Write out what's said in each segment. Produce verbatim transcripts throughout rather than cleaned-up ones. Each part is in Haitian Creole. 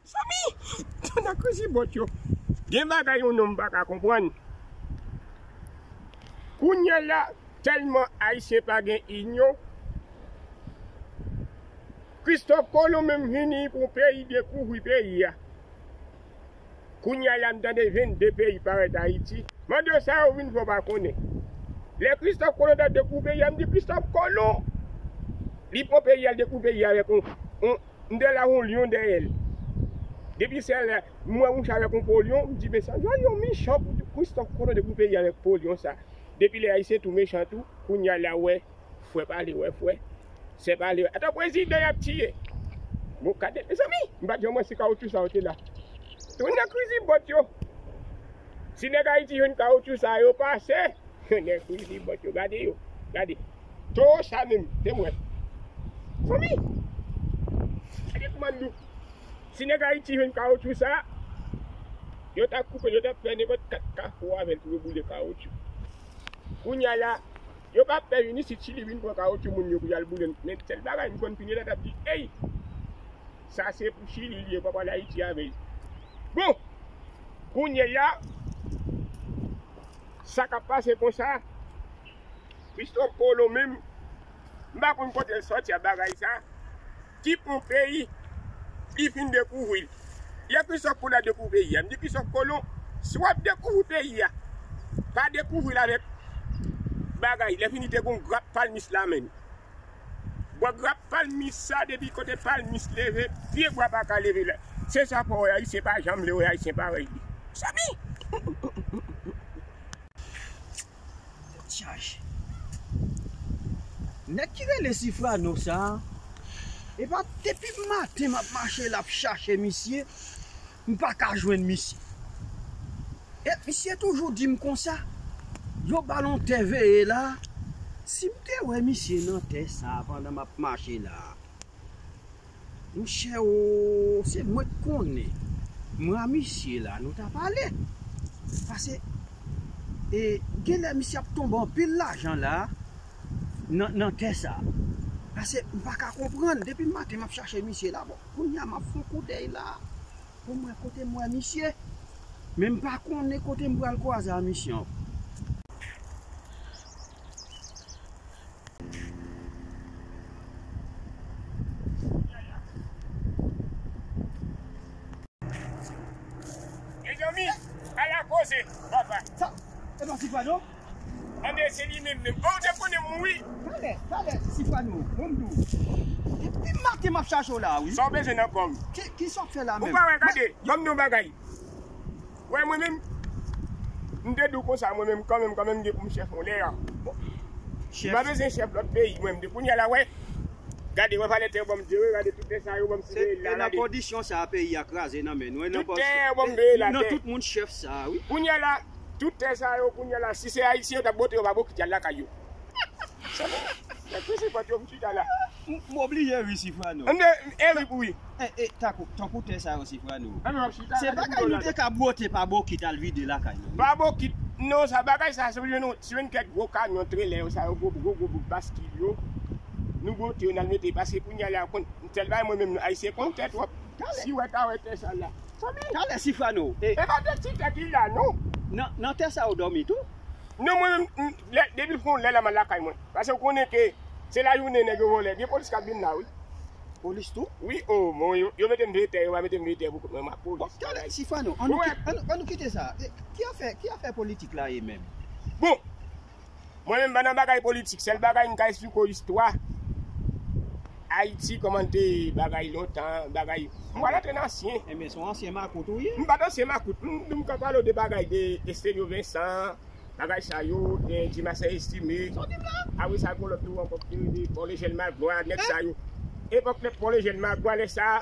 Zanmi, tonnè krizibòt yo. Gen bagay yon nonm pa ka konprann. Kounye a la, tèlman Ayisyen pa gen inyon, Kristòf Kolon menm vini pou peyi, dekouvri peyi a. Kounye a la, m tande vennde peyi parèt Ayiti. Mande w sa yo vin fè w pa konnen. Lè Kristòf Kolon t ap dekouvri peyi a, m di Kristòf Kolon, li pran peyi a, l dekouvri peyi a avèk yon, yon, m te la yon lyon dèyè l. Depi sèl la, m wè yon chay avèk yon po lyon, m di men sa, yon mechan pou Kristòf Kolon dekouvri peyi a avèk po lyon sa. Depi lè Ayisyen tou mechan tou, kounye a la wè. Frè pale, wè frè. Sè pale, wè. Ata prezidan y ap tiye. Bon, gade, mezanmi, m pa t janm wè se kawotchou sa yo te la. Tonnè krizibòt yo. Si nèg Ayiti jwenn kawotchou sa yo pase, tonnè krizibòt yo, gade yo. Gade. Towo sa menm, te m wè. Zanmi, gade kouman nou. Si nèg Ayiti jwenn kawotchou sa, yo t ap koupe, yo t ap fè nenpòt kat kafou avè l pou yo boule kawotchou. Kounye a la, yo p ap pè vin isit Chili vin pran kawotchou moun yo pou y al boule l. Men sèl bagay m konn Pineda t ap di, ey, sa se pou Chili li ye, pa pale Ayiti avè l. Bon, kounye a, sa k ap pase konsa, Kristòf Kolon menm, m pa konn kote l sòti a bagay sa. Ki pon peyi, li fin dekouvri l. Lè Kristòf Kolon dekouvri peyi a, m di Kristòf Kolon, si w ap dekouvri peyi a, pa dekouvri l avèk bagay. Lè fini te gon grap palmis la menm. Bò grap palmis sa, depi kote palmis leve, pye bwa pa ka leve la. Se sa fè w wè Ayisyen pa janm vle wè Ayisyen parèy li. Sami! Tèt chaje. Nèg ki rele Sifrano sa, epa depi maten m ap mache l ap chache misye, m pa ka jwenn misye. E misye toujou di m konsa, yo ba l yon tè veye la. Si m te wè misye nan tè sa pandan m ap mache la, monchè o, se mwen k konnen. Mwen a misye la, nou ta pale. Paske, e, genlè misye ap tonbe anpil lajan la, nan, nan tè sa. Paske, m pa ka konprann. Depi maten, m ap chache misye la. Bon, kounye a, m ap fè yon koudèy la. Pou m wè kote m wè misye. Men m pa konnen kote m pral kwaze a misye ankò. Mezanmi, ala koze, papa. Sa, e pa Sifrano? Anben, se li menm menm. Oh, ou te konnen m, wi. Talè, talè, Sifrano, bon m di w. Depi maten m ap chache w la, wi. Sa w bezwen nan kò m? Ki, ki sa w ap fè la menm? Ou pa wè, gade, ban m di w yon bagay. Wè, mwen menm, m te di w konsa, mwen menm, kanmenm, kanmenm, m gen pou m chèf yon lè a. Bon. M pa bezwen chèf lòt peyi, mwen, m di kounye a la, wè. Gade, wè, valè tè yo ban m jere, gade tout tè sa yo ban m siveye la, gade. Se nan kondisyon sa a peyi a kraze nan men nou, e nan tout tè yo ban m veye la, nan tout moun chèf sa a, wi. Kounye a la, tout tè sa yo, kounye a la, si se Ayisyen yo t ap bote yo pa bokit y al lakay yo. Sa bon, nèg Kristòf yo m chita la. M, m oblije ri Sifrano. M de, e ri pou ri. E, e, tankou, tankou tè sa yo Sifrano. Anben w ap chita. Se bagay nou te ka bwote pa bokit al vide lakay nou. Pa bokit. Non, sa bagay sa, se pou jwenn, si jwenn kèk gwo kamyon, trelè yo, sa yo, gwo, gwo, gwo bout baskil yo. Nou bwote yo, n al mete, paske kounye a la, konn, sèl bagay mwen menm, Ayisyen konn tè twòp. Si w wè ta wè tè sa la. Talè Sifrano. E pa de ti tè ki la, non. Nan, nan tè sa ou dòmi tou? Non, mwen menm, m, lè, depi l fè yon lè la, m al lakay mwen. Paske w konnen ke se lajounen nèg yo vòlè. Gen polis k ap vin la, wi. Polis tou? Wi, o, bon, yo, yo mete m veye tè, yo pa mete m veye tè pou kont mwen, m ap polis. Bon, talè, Sifrano, ann nou ki-, ann, ann nou kite sa. E, ki afè, ki afè politik la ye menm? Bon, mwen menm, m pa nan bagay politik, sèl bagay m ka esplike w istwa Ayiti, kòman te bagay lontan, bagay. M pral antre nan ansyen. Enben, se yon ansyen makout ou ye? M pa t ansyen makout. M, m ka pale w de bagay de Estelio Vincent, bagay sa yo, de Dimasè Estime. Sa w di m la? Apre sa, gon lòt tou ankò ki te rele Paul Eugène Magloire, nèg sa yo. Epòk lè Paul Eugène Magloire, lè sa a.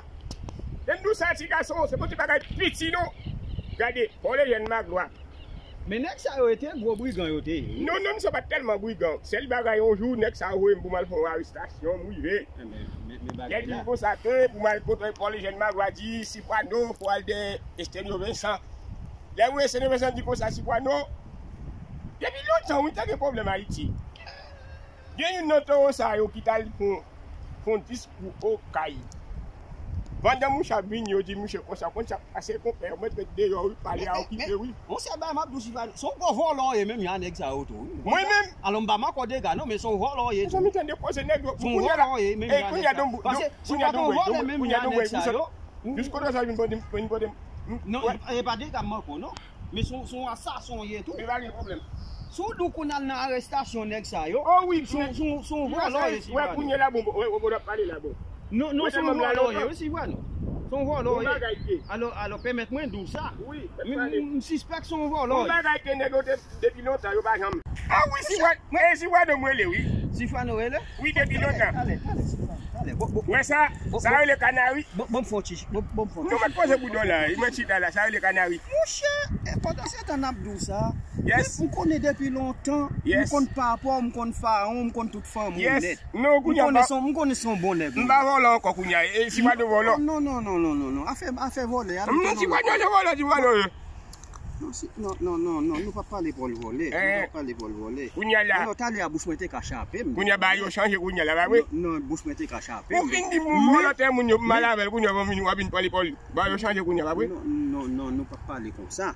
Lè m di w sa, ti gason, se pa ti bagay piti, non. Gade, Paul Eugène Magloire. Men nèg sa yo te gwo brigan yo te ye, wi. Non, non, misye pa t tèlman brigan. Sèl bagay, yon jou, nèg sa yo voye m pou m al fè yon arestasyon, m rive. Enben, men, men bagay la. Lè di m konsa ke pou m al kote Paul Eugène Magloire di, Sifrano, fò w al dèyè Estelio Vincent. Lè m wè Estelio Vincent di konsa, Sifrano, depi lontan, wi, te gen pwoblèm Ayiti. Gen youn nan towo sa yo ki t al fè yon, fè yon diskou Okay. Pandan mouche ap vini, yo di mouche konsa, konsa, pase konpè, yo mete deyò, wi, pale a okipe, wi. Monchè, bay m ap di w, Sifano, se yon gwo vòlò w ye menm, jan nèg sa yo tou, wi. Mwen menm? Alò, m pa manke w dega, non, men se yon vòlò w ye tou. Mezanmi, tande koze nèg yo. Se yon vòlò w ye menm, jan nèg sa yo. Paske si w pa t yon vòlò menm, jan nèg sa yo. Jis kote sa vin pote m, vin pote m. Non, e pa dega m manke w, non. Men se yon, se yon asasen w ye tou. Men pa gen pwoblèm. Si w di w konn al nan arestasyon nèg sa yo, oh wi, se yon, se yon, se yon vòlò w ye, Sifano. Wè kounye la, bon, wè, wè, wè, w ap pale la, bon. Non, non, se yon vòlò w ye, wi, Sifano. Se yon vòlò w ye. Alò, alò, pèmèt mwen di w sa. Wi, m, m, m sispèk se yon vòlò w ye. Yon bagay ke nèg yo te depi lontan, yo pa janm. Ah wi, Sifano, e Sifano m rele, wi. Sifano rele? Wi, depi lontan. Talè, talè, Sifano, talè. Wè sa, sa rele kanari. Bon, bon, fon ti, bon, bon, fon ti. Nou mèt poze boudon la, mwen chita la, sa rele kanari. Monchè, e pandan se tan n ap di w sa, m konnen depi lontan, m konn papa w, m konn faron, m konn tout fanmi w nèt. Non, kounye a m pa, m konnen se yon bon nèg. M pa vòlò ankò kounye a, e Sifano vòlò. Non, non, non, non, non, non. Afè, afè vòlè a. Non, Sifano se vòlò, Sifano ye. Non, si, non, non, non, non, nou p ap pale Pòl vòlè. Nou p ap pale Pòl vòlè. Kounye a la. Alò, talè a bouch mwen te ka chape m. Kounye a ba yo chanje kounye a la, pa vre? Non, non, bouch mwen te ka chape m. Ou fin di m yon vòlò tè moun yo, m mal avè l, kounye a w vin, w ap vin pale Pòl. Ba yo chanje kounye a, pa vre? Non, non, non, nou p ap pale konsa.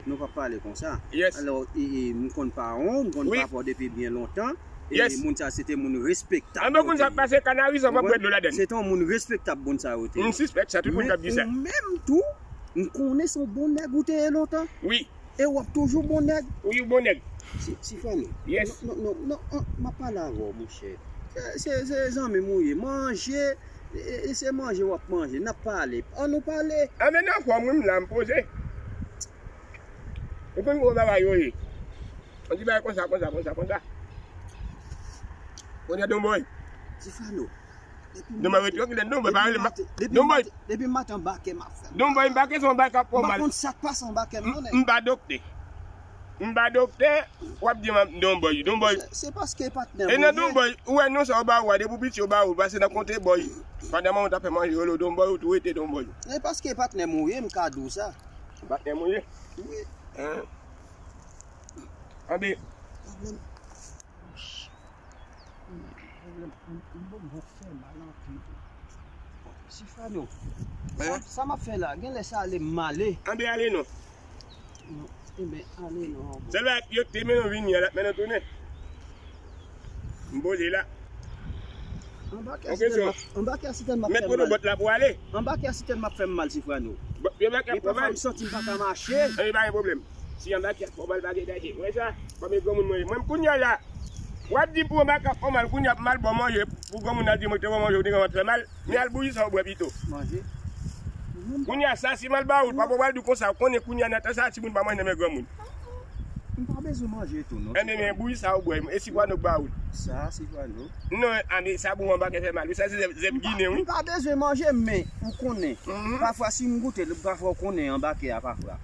Nou p ap pale konsa. Alò, e, e, m konn paran w, m konn papa w depi byen lontan. E, moun sa se te moun respektab. Anben, moun sa pase kanari san m ap bwè dlo ladann. Se te yon moun respektab, moun sa yo te ye. M sispèk sa, tout moun k ap di sa. Men ou menm tou, m konnen se yon bon nèg ou te ye lontan. Wi. E w ap toujou bon nèg. Wi, ou bon nèg. Si, Sifano. Yes. Non, non, non, non, m ap pale avè w, monchè. Se, se, se zanmi m ou ye. Manje, e, e se manje w ap manje. N ap pale. Ann nou pale. Anben, nan fòm, wi, m la, m poze. Ou konn gwo bagay yo ye. Yon ti bagay konsa, konsa, konsa, konsa. Kounye a Donbòy. Sifano. Donbòy, rete trankil, Donbòy, pa rele m. Donbòy. Depi maten anba kè m ap fè m. Donbòy, m pa ke se yon bagay k ap fè w mal. M pa konn sa k pase anba kè m, non, nèg. M pa doktè. M pa doktè, w ap di m Donbòy, Donbòy. Se, se paske patnè m ou ye. E nan Donbòy, ou wè non sa yo ba ou a, depi w piti yo ba ou l, pase nan konte bòy. Pandan manman w t ap fè manje, yo rele w Donbòy, ou tou rete Donbòy. Se paske patnè m ou ye, m ka di w sa. Patnè m ou ye? Wi. Hein? Anben. Pwoblèm. Pwoblèm. M, m, m, m fè mal anpil. Sifano. Hein? Sa, sa m ap fè la, genlè sa ale m ale. Anben ale non. Non, enben ale non. Sèl bagay yo te mennen w vini a, l ap mennen w tounen. M poze la. Anbake a sitèn m ap, anbake a sitèn m ap fè m mal. Mèt poto bòt la pou ale. Anbake a sitèn m ap fè m mal, Sifano. Bon, yo mèt ap fè mal. E pafwa m santi m pa ka mache. Anben pa gen pwoblèm. Si anbake a fè w mal, pa gen danje. Wè sa, kòm e granmoun mwen ye. Mwen kounye a la, w ap di pou anbake a fè w mal, kounye a m al ba w manje, pou granmoun nan di mwen te ba w manje, ou te gen vant fè mal. Men al bouyi sa w bwè pito. Manje. Kounye a sa, si m al ba ou l, papa w pral di w konsa, ou konnen kounye a nan tan sa, timoun pa manje nan men granmoun. M pa bezwen manje tou, non. Enben, men bouyi sa w bwè, e Sifano k ba ou l. Sa, Sifano. Non, anben, sa pou anbake fè mal. Sa se zèb, zèb ginen, wi. M pa bezwen manje, men ou konnen. Pafwa, si m goute l, pafwa ou konnen anbake a, pafwa.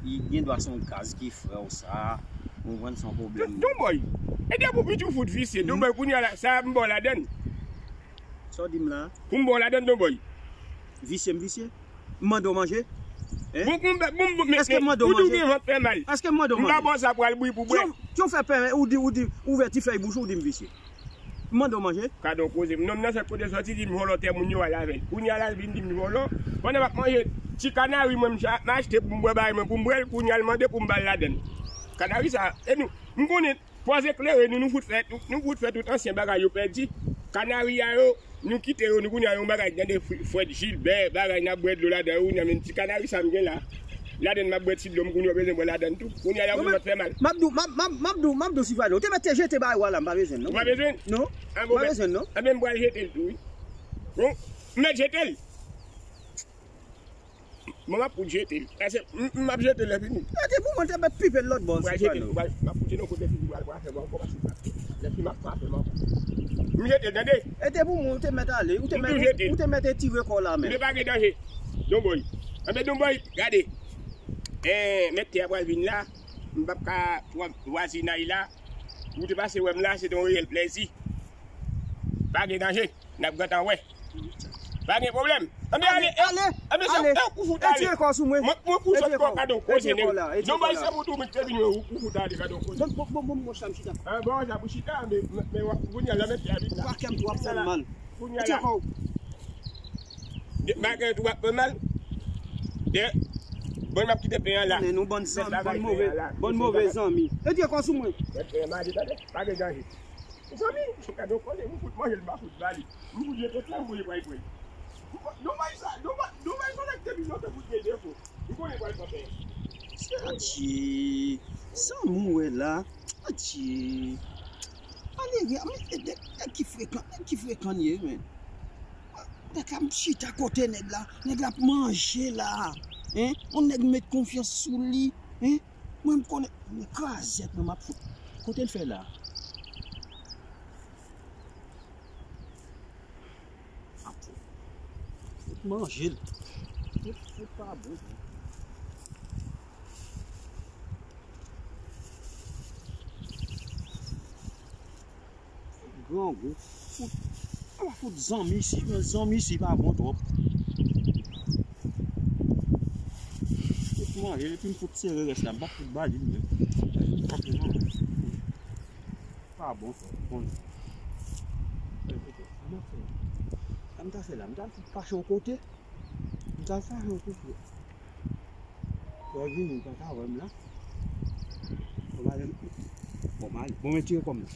Li gen dwa se yon gaz ki frè w sa, ou konprann, se yon pwoblèm. Donbòy. E depi w piti w fout visye, Donbòy, kounye a la, sa m ba w ladann. Sa w di m la? Pou m ba w ladann, Donbòy. Visye m visye? M mande w manje? Hein? Bon, bon, bon, bon, men, èske m mande w manje? Ou di w gen vant fè mal. Èske m mande w manje? M pa ba w sa pou al bouyi pou bwè. Kiyè w fè pè, ou di, ou di, ouvè ti fèy bouch ou, ou di m visye. M mande w manje? Gadon koze. Nonm nan sèt kote l sòti, di m vòlò tè moun yo al avè l. Kounye a la, l vin di m vòlò. Pandan m ap manje ti kanari, mwen, m achte pou m bwè bagay mwen, pou m bwè l, kounye a l mande pou m ba l ladann. Kanari sa, e nou, m konnen Fòs eklere nou, nou fout fè, nou, nou fout fè tout ansyen bagay yo pèdi. Kanari a yo, nou kite yo, nou kounye a yon bagay, tande Fr-, Frèd Jilbè, bagay n ap bwè dlo ladan yo, kounye a menm ti kanari sa m gen la. Ladann m ap bwè ti dlo m, kounye a w bezwen bwè ladann tou. Kounye a la, ou vant fè mal. M ap di w, m ap, m ap, m ap di w, m ap di w Sifano, ou te mèt te jete bagay ou a la, m pa bezwen l non. Ou pa bezwen? Non. M pa bezwen l non. Anben, m pral jete l tou, wi. Bon, m mèt jete l. Mwen m ap fout jete l. Pase m, m ap jete l lè fini. E te pou mwen te mèt pipe l lòt bò, Sifano. M ap fout jete l yon kote fini, pral, pral fè m ankò, pase m pa, lè fini m ap frape m ankò. M jete l, tande? E te pou mwen, ou te mèt ale, ou te mèt, ou te mèt etire kò w la menm. Men pa gen danje. Donbòy. Anben Donbòy, gade. Eh, mèt tè a pral vin la. M p ap ka pran vwazinay la. Ou te pase wè m la, se te yon reyèl plèzi. Pa gen danje. N ap gentan wè. Pa gen pwoblèm. Anben ale, ale, ale. Anben se ou k fout ale. Etire kò w sou mwen. Mwen, mwen pou sot kò w, gadon koze nèg. Donbòy se pou tou, mwen te vin wè ou, ou fout ale, gadon koze. Bon, bon, bon, bon, bon, sa m chita. Ah, bon, sa pou chita, men, men, men, kounye a la, mèt tè a vin la. Ou pa kè m tou, w ap fè m mal. Kounye a la. Etire kò w. Malgre tou w ap fè mal. Bon, m ap kite pen an la. Men nou bann zanmi, bann move, bann move zanmi. Retire kò sou mwen. Tèt pen an manje, tande? Pa gen danje. Zanmi, gade yon koze, m fout manje l, m pa fout ba li. M fout jete pen, m voye pral pran. Domaj sa, domaj, domaj sa nèg te vin nan te fout gen defo. M konnen pral pran pen. Adje, sa m wè la. Adje. Malere, men nèg, nèg ki frekan, nèg ki frekan ye, men. Nèg la, m chita kote nèg la. Nèg la ap manje la. Hein? Yon nèg m met konfyans sou li. Hein? Mwen m konnen. Men krazèt non m ap fout. Kote l fè la? M ap fout. Fout manje l. Fout, fout pa bon. Grangou. Fout, a pa fout zanmi isi, men zanmi isi pa bon twòp. Fout manje l, epi m fout sere rès la, m pa fout ba li menm. Pa bon twòp, konn. Sa m ta fè la, m ta fout fache yon kote. M ta fache yon kote. Lè w vini, w pa ka wè m la. Bon, m ale. Bon, m ale. Bon, men tire kò m nan.